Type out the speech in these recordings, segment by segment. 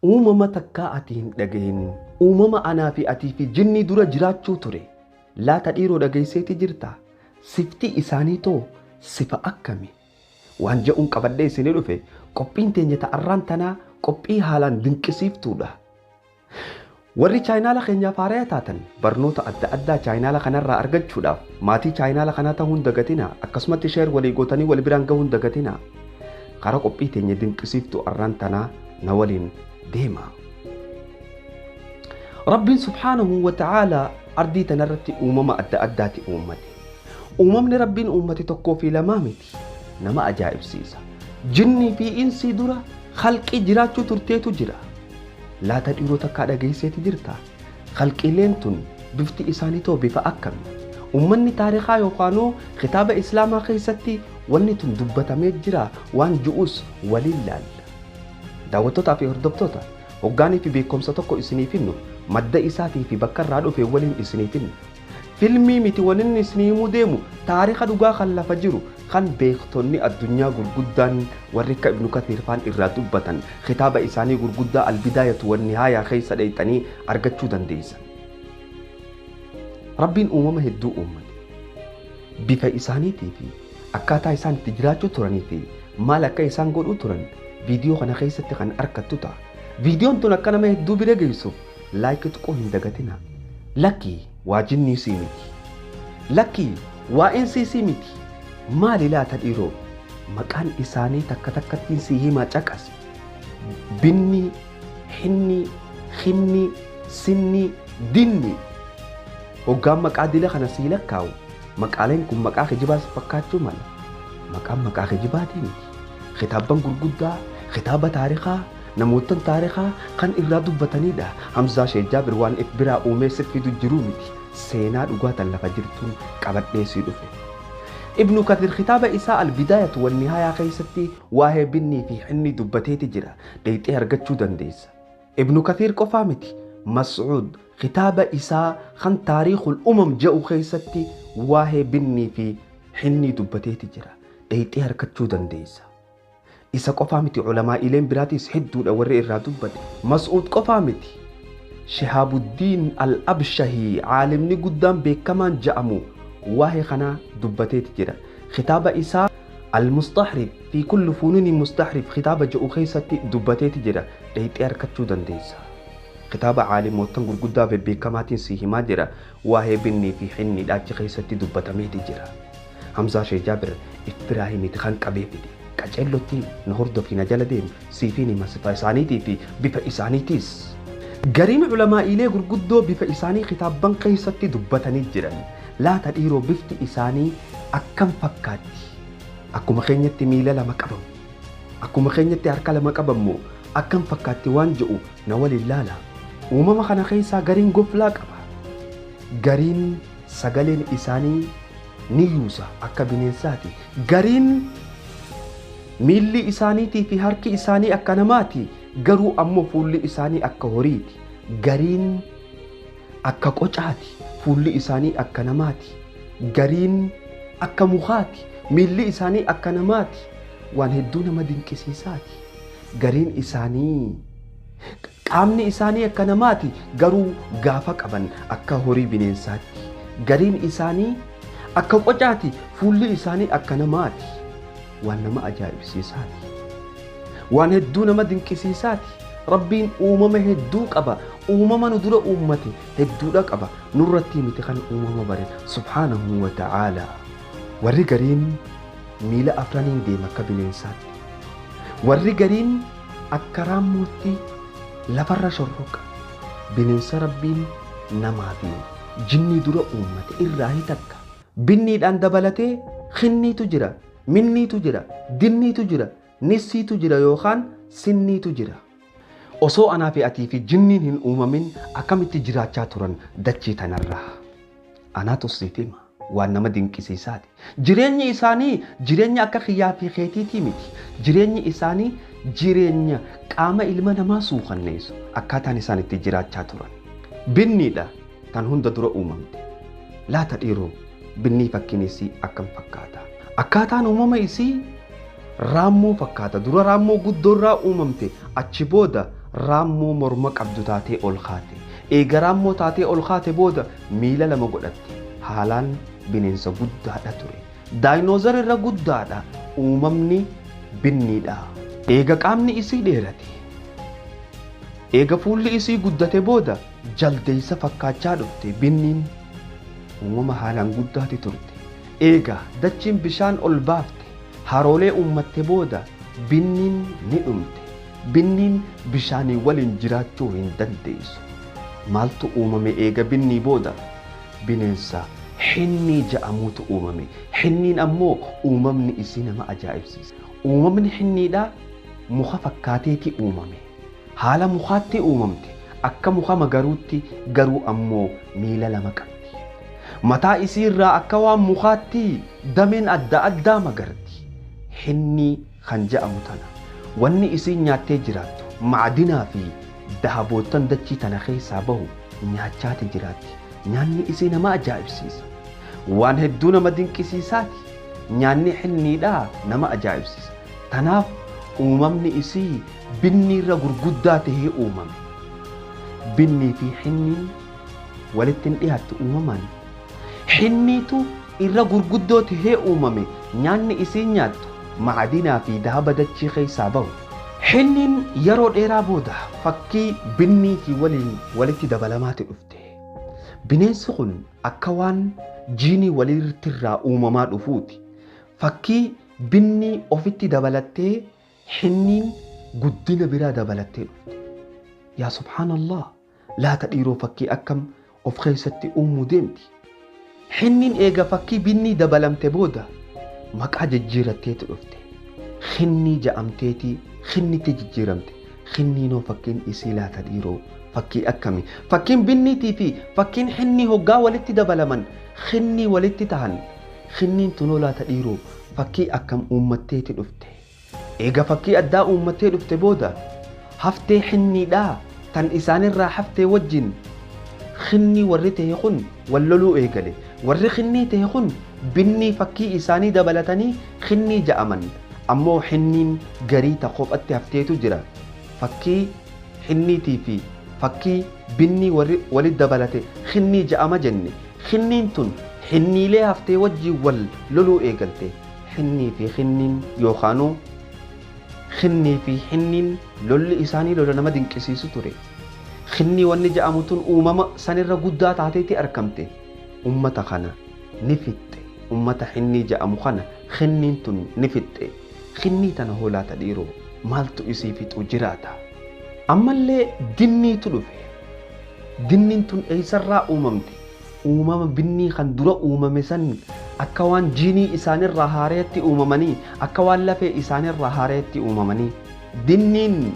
Uumama takkaa ati hin dhagahin, uumama anaa fi atii fi jinni dura jiraachuu ture. Laata dhiiroo dhageesseeti jirta? Sifti isaanii too sifa akkami? Waan je'uun qabadhee isinii dhufe qophiin teenya ta'arraan tanaa qophii haalaan dinqisiiftuudha. Warri chaayinaala keenyaaf haaraya taatan barnoota adda addaa chaayinaala kanarraa argachuudhaaf maatii chaayinaala kanaa ta'uu hin dagatinaa, akkasumatti sheer walii gootanii wal biraan gahuu hin dagatinaa. Karaa qophii teenya dinqisiiftuu arraan tanaa na waliin deema. Rabbiin subhaanahu wa ta'aalaa ardii tanarratti uumama adda addaati uummate. Uumamni Rabbiin uummate tokkoo fi lamaa miti. Nama ajaa'ibsiisa. Jinnii fi insii dura khalqii jiraachuu turteetu jira. Laata dhiiroo takkaa dhageesseeti jirta? Khalqiileen tun bifti isaanii too bifa akkami? Uummanni taarikaa yookaanuu kitaaba Islaamaa keessatti wanni tun dubbatamee jira waan ju'us waliin laalla. Daawwattootaa fi hordoftoota, hoggaanii fi beekumsa tokko isiniif hinnu madda isaatii fi bakka irraa dhufe waliin isiniif hinnu. Filmii miti wanni inni isinii himuu deemu, taarika dhugaa kan lafa jiru kan beektonni addunyaa gurguddaan warri akka Ibnu Kathiir faan irraa dubbatan kitaaba isaanii gurguddaa Albidaayatu Wannihaayaa keessa dheeyxanii argachuu dandeessan. Rabbiin uumama hedduu uummate. Bifa isaaniitii fi akkaataa isaan itti jiraachuu turanii fi maal akka isaan godhuu turan viidiyoo kana keessatti kan argattu ta'a. Viidiyoon tun akka nama hedduu bira geessuuf laayikii tuquu hin dagatinaa. Lakkii waa jinnii sii miti. Lakkii waa insii sii miti. Maali laata dhiiroo? Maqaan isaanii takka takkattiin sii himaa caqasi. Binni, hinni, hinni, sinni, dinni. Hoggaan maqaa dila kana sii lakkaa'u maqaaleen kun maqaa kijibaas fakkaachuu mala. Maqaan maqaa kijibaatii miti. Kitaabban gurguddaa, kitaaba taarikaa, namootan taarikaa kan irraa dubbatanidha. Hamzaa Sheek Jaabir waan if biraa uumee si fidu jiruu miti. Seenaa dhugaa tan lafa jirtuun qabadhee sii dhufe. Ibnu Kathir kitaaba isaa Albidaayatu Wannihaayaa keessatti waa'ee binnii fi hinni dubbateeti jira. Dheeyxee argachuu dandeessa. Ibnu Kathir qofaa miti. Mas'uud kitaaba isaa kan Taariikhul Umam jedhu keessatti waa'ee binnii fi hinni dubbateeti jira. Dheeyxee argachuu dandeessa. Isa qofaa miti, ulamaa'ileen biraatis hedduudha warri irraa dubbate. Mas'uud qofaa miti. Shihaabuddiin Al-Abshahii caalimni guddaan beekamaan ja'amu waa'ee kanaa dubbateeti jira. Kitaaba isaa Al-Mustahrif fi kulli funuuni mustahrif kitaaba jedhu keessatti dubbateeti jira. Dheeyxee argachuu dandeessa. Kitaaba caalimoottan gurguddaa bebbeekamaatiin si himaa jira. Waa'ee binnii fi hinni achi keessatti dubbatameeti jira. Hamzaa Sheek Jaabir if biraa miti kan qabee fide. Qaceellotti na hordofi, na jala deemu, siifiin hima sifa isaaniitii fi bifa isaaniitiis. Gariin ulamaa'iilee gurguddoo bifa isaanii kitaabban keessatti dubbatanii jiran. Laata dhiiroo bifti isaanii akkam fakkaatti? Akkuma keenyatti miila lama qabamu, akkuma keenyatti harka lama qabammoo akkam fakkaatti waan jedhu na waliin laala. Uumama kana keessaa gariin goflaa qaba. Gariin sagaleen isaanii ni yuusa akka bineensaati. Gariin miilli isaaniitii fi harki isaanii akka namaati, garuu ammoo fuulli isaanii akka horiiti. Gariin akka qocaati, fuulli isaanii akka namaati. Gariin akka mukaati, miilli isaanii akka namaati. Waan hedduu nama dinqisiisaati. Gariin isaanii qaamni isaanii akka namaati, garuu gaafa qaban akka horii bineensaatti. Gariin isaanii akka qocaati, fuulli isaanii akka namaati. Waan nama ajaa'ibsiisaati. Waan hedduu nama dinqisiisaati. Rabbiin uumama hedduu qaba. Uumama nu dura uummate hedduudha qaba. Nurratti miti kan uumama bare subhaanahu wa ta'aalaa. Warri gariin miila afraniin deema akka bineensaatti. Warri gariin akka raammootti lafarra shorroqa. Bineensa Rabbiin namaa fi jinnii dura uummate irraa takka. Binniidhaan dabalatee xinniitu jira, minniitu jira, dinniitu jira, nissiitu jira yookaan sinniitu jira. Osoo anaa fi atii fi jinniin hin uumamin akkamitti jiraachaa turan dachii tanarraa? Anaatu siif hima. Waan nama dinqisiisaati. Jireenyi isaanii jireenya akka kiyyaa fi keetiitii miti. Jireenyi isaanii jireenya qaama ilma namaa suukanneessu akkaataan isaan itti jiraachaa turan. Binniidha tan hunda dura uumamte. Laata dhiiroo binnii fakkiin isii akkam fakkaata? Akkaataan uumama isii raammoo fakkaata. Dura raammoo guddoorraa uumamte, achi booda Raammoo morma qabdu taatee ol kaate. Eega raammoo taatee ol kaate booda miila lama godhatte. Haalaan bineensa guddaadha ture. Daayinoozar irra guddaadha uumamni binniidha. Eega qaamni isii dheerate. Eega fuulli isii guddate booda jaldeessa fakkaachaa dhufte binniin uumama haalaan guddaati turte. Eega dachiin bishaan ol baafte haroolee uummatte booda binniin ni dhumte. Binniin bishaanii waliin jiraachuu hin dandeessu. Maaltu uumame eega binnii booda? Bineensa hinnii ja'amuutu uumame. Hinniin ammoo uumamni isii nama ajaa'ibsiisa. Uumamni hinniidhaa muka fakkaateeti uumame. Haala mukaatti uumamte. Akka muka magaruutti garuu ammoo miila lama qabdi. Mataa isii irraa akka waan mukaatti dameen adda addaa magarti. Hinnii kan ja'amu tana. Wanni isiin nyaattee jiraattu macdinaa fi dahaboottan dachii tana keessaa bahu nyaachaati jiraatti. Nyaanni isii nama ajaa'ibsiisa. Waan hedduu nama dinqisiisaati. Nyaanni hinniidhaa nama ajaa'ibsiisa. Tanaaf uumamni isii binni irra gurguddaa tahee uumame. Binnii fi hinniin walitti hin dhiyaattu uumamaan. Hinniitu irra gurguddoo tahee uumame. Nyaanni isiin nyaattu macdinaa fi dahaba dachii keessaa bahu. Hinniin yeroo dheeraa booda fakkii binniitii waliin walitti dabalamaati dhufte. Bineensi kun akka waan jiinii waliirraa uumamaa dhufuuti. Fakkii binnii ofitti dabalattee hinniin guddina biraa dabalattee dhufte. Yaa subhaanallah, laata dhiiroo fakkii akkam of keessatti uumuu deemti. Hinniin eega fakkii binnii dabalamte booda maqaa jijjiiratteetu dhufte. Hinnii ja'amteetii hinnitti jijjiiramte. Hinniinoo fakkiin isii laata dhiiroo fakkii akkami? Fakkiin binniitii fi fakkiin hinnii hoggaa walitti dabalaman hinnii walitti tahan. Hinniin tunoo laata dhiiroo fakkii akkam uummatteeti dhufte. Eega fakkii addaa uummattee dhufte booda haftee hinniidhaa tan isaanirraa haftee wajjin hinnii warri ta'e kun wal loluu eegale. Warri hinnii ta'e kun binnii fakkii isaanii dabalatanii hinnii ja'aman. Ammoo hinniin garii ta kophatti hafteetu jira. Fakkii hinniitii fi fakkii binnii warri walitti dabalate hinnii ja'ama jenne. Hinniin tun hinniilee haftee wajjin wal loluu eegalte. Hinnii fi hinniin yookaanuu hinnii fi hinniin lolli isaanii lola nama dinqisiisu ture. Hinnii wanni ja'amu tun uumama sanirra guddaa taateetti argamte. Ummata kana ni fixxe. Ummata hinnii ja'amu kana hinniin tun ni fixxe. Hinnii tana hoolaata dhiiroo maaltu isii fixu jiraata? Ammallee dinniitu dhufe. Dinniin tun eessarraa uumamte? Uumama binnii kan dura uumame san akka waan jiinii isaanirraa haareetti uumamanii, akka waan lafee isaanirraa haareetti uumamanii. Dinniin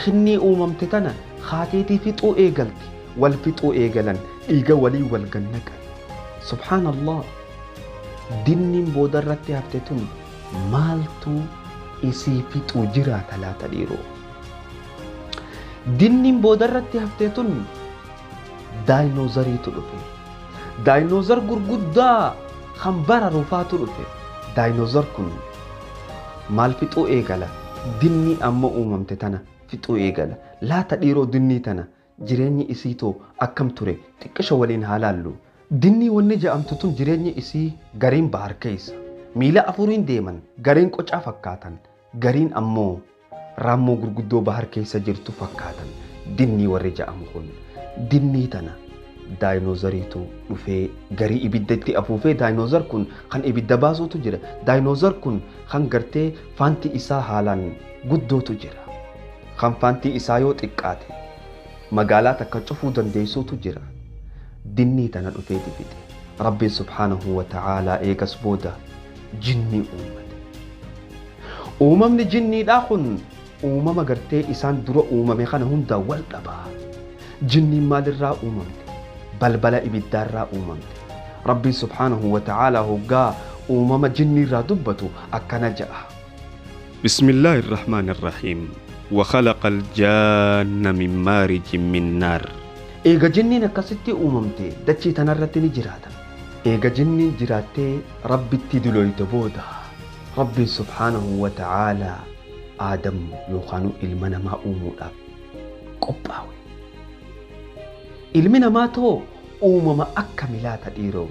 hinnii uumamte tana haateetii fixuu eegalti. Wal fixuu eegalan, dhiiga walii wal gannaqan. Subhaanallah. Dinniin boodarratti hafte tun maaltu isii fixuu jiraata laata dhiiroo? Dinniin boodarratti hafte tun daayinoozariitu dhufe. Daayinoozar gurguddaa kan bara rufaatu dhufe. Daayinoozar kun maal fixuu eegala? Dinnii amma uumamte tana fixuu eegala. Laata dhiiroo dinnii tana jireenyi isiitoo akkam ture? Xiqqisho waliin haa laallu. Dinnii wanni ja'amtu tun jireenyi isii gariin bahar keessa. Miila afuriin deeman, gariin qocaa fakkaatan, gariin ammoo raammoo gurguddoo bahar keessa jirtu fakkaatan. Dinnii warri ja'amu kun dinnii tana daayinoozariitu dhufee garii ibiddatti afuufee. Daayinoozar kun kan ibidda baasuutu jira. Daayinoozar kun kan gartee faanti isaa haalaan guddootu jira. Kan faanti isaa yoo xiqqaate magaalaa takka cufuu dandeessuutu jira. Dinnii tana dhufeeti fixe. Rabbiin subhaanahu wa ta'aalaa eegas booda jinnii uumate. Uumamni jinniidhaa kun uumama gartee isaan dura uumame kana hunda wal dhabaa. Jinniin maalirraa uumamte? Balbala ibiddaarraa uumamte. Rabbiin subhaanahu wa ta'aalaa hoggaa uumama jinniirraa dubbatu akkana ja'a. بسم الله الرحمن الرحيم وخلق الجان من مارج من نار. Eega jinniin akkasitti uumamte dachii tanarratti ni jiraatan. Eega jinniin jiraattee Rabbitti duloyte booda Rabbiin subhaanahu wa ta'aalaa Aadam yookaan ilma namaa uumuudhaaf qophaawe. Ilmi namaa too uumama akka milaata dhiiroo,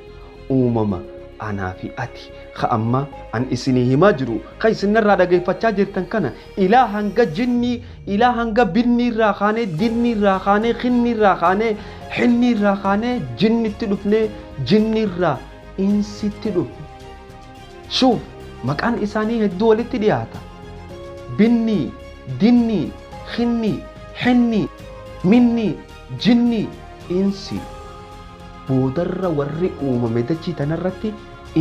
uumama anaa fi ati ka amma an isinii himaa jiru ka isinirraa dhageeffachaa jirtan kana ilaa hanga jinnii, ilaa hanga binnii irraa kaanee dinnii irraa kaanee kinnii irraa kaanee xinnii irraa kaanee jinnitti dhufnee jinni irraa insitti dhufne. Shuuf maqaan isaanii hedduu walitti dhiyaata. Binnii, dinnii, kinnii, xinnii, minnii, jinnii, insi. Boodarra warri uumame dachii tanarratti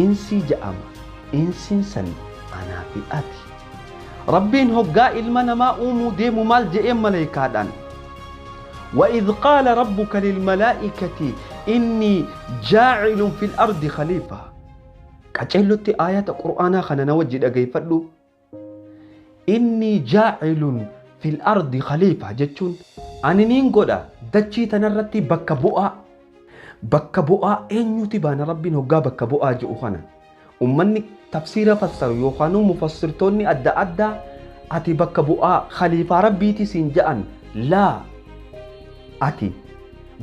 insii ja'ama. Insiin san anaa fi ati. Rabbiin hoggaa ilma namaa uumuu deemu maal je'een maleeykaadhaan? وإذ قال ربك للملائكة إني جاعل في الأرض خليفة. قجلت آيات قرآن خنا نوجد أجيفدو. إني جاعل في الأرض خليفة جتشون أني نينغودا دتشي تنرتي بكا بؤا بكا بؤا إنيوتي بان ربي نوغا بكا بؤا جؤخنا أمني تفسير فسر يوخانو مفسرتوني أدى أدى أتي بكا بؤا خليفة ربي تسين جأن لا أتي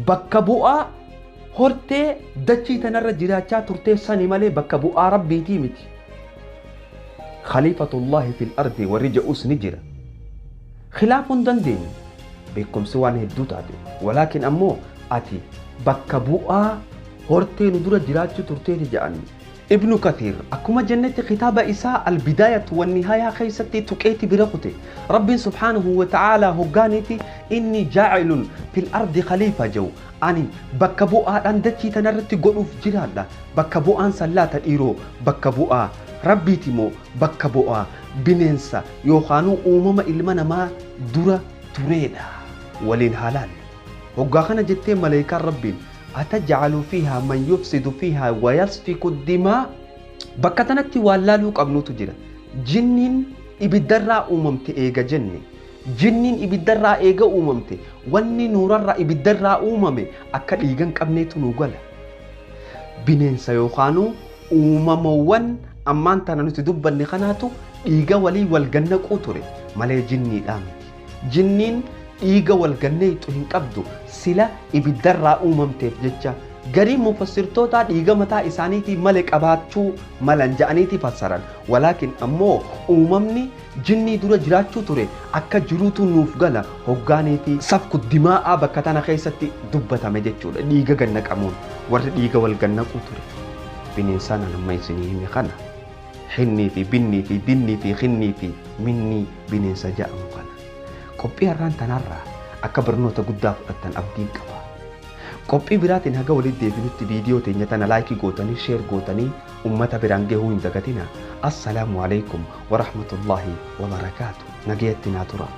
بكا بؤا هرتي دتشي تنر جراتا ترتي ساني مالي بكا بؤا ربي تيمتي خليفة الله في الأرض ورجع نجرة خلاف دندين بكم سوان هدو تاتي ولكن أمو أتي بكا بؤا هرتي ندورة جراتا ترتي رجعني. ابن كثير أكما جنة خطاب إساء البداية والنهاية خيستي تكيتي برقتي رب سبحانه وتعالى هقانتي إني جاعل في الأرض خليفة جو أني بكبوء أندتي تنرتي قلوف جرالا بكبوء سلاة إيرو بكبوء ربي تيمو بكبوء بننسى يوخانو أمم إلمنا ما درة تريدا ولين حلال هقاخنا جتي ملائكة ربي أتجعل فيها من يفسد فيها ويسفك الدماء بكتنتي والالو قبنو تجرا جنين إبدرا أممتي إيجا جني جنين إبدرا إيجا أممتي وني نورا إبدرا أممي أكل إيجان قبنيتو نوغلا بنين سيوخانو أمموان أمان تنانو تدبا نخاناتو إيجا ولي والجنة قوتوري مالي جني الآمتي جنين إيجا والجنة تهين قبضو سلا إبدرا أممتي جتشا غري مفسرتوتا إيجا متى إسانيتي ملك أباتشو ملنجانيتي فسران ولكن أمو أممني جني دورا جراتشو توري أكا جروتو نوفغالا هوغانيتي سفك الدماء بكتانا خيستي دبتا مجتشو إيجا جنك أمون ورد إيجا والجنة قوتوري بنإنسانا لما يسنيه مخانا حني في بني في دني في خني في مني بنإنسا جاء مخانا qophii har'aan tanarraa akka barnoota guddaa fudhattan abdiin qaba. Qophii biraatiin haga walitti deebinutti viidiyoo teenya tana laayikii gootanii sheer gootanii uummata biraan gahuu hin dagatina. Assalaamu alaikum wa rahmatullaahi wa barakaatu. Nagayatti naa tura.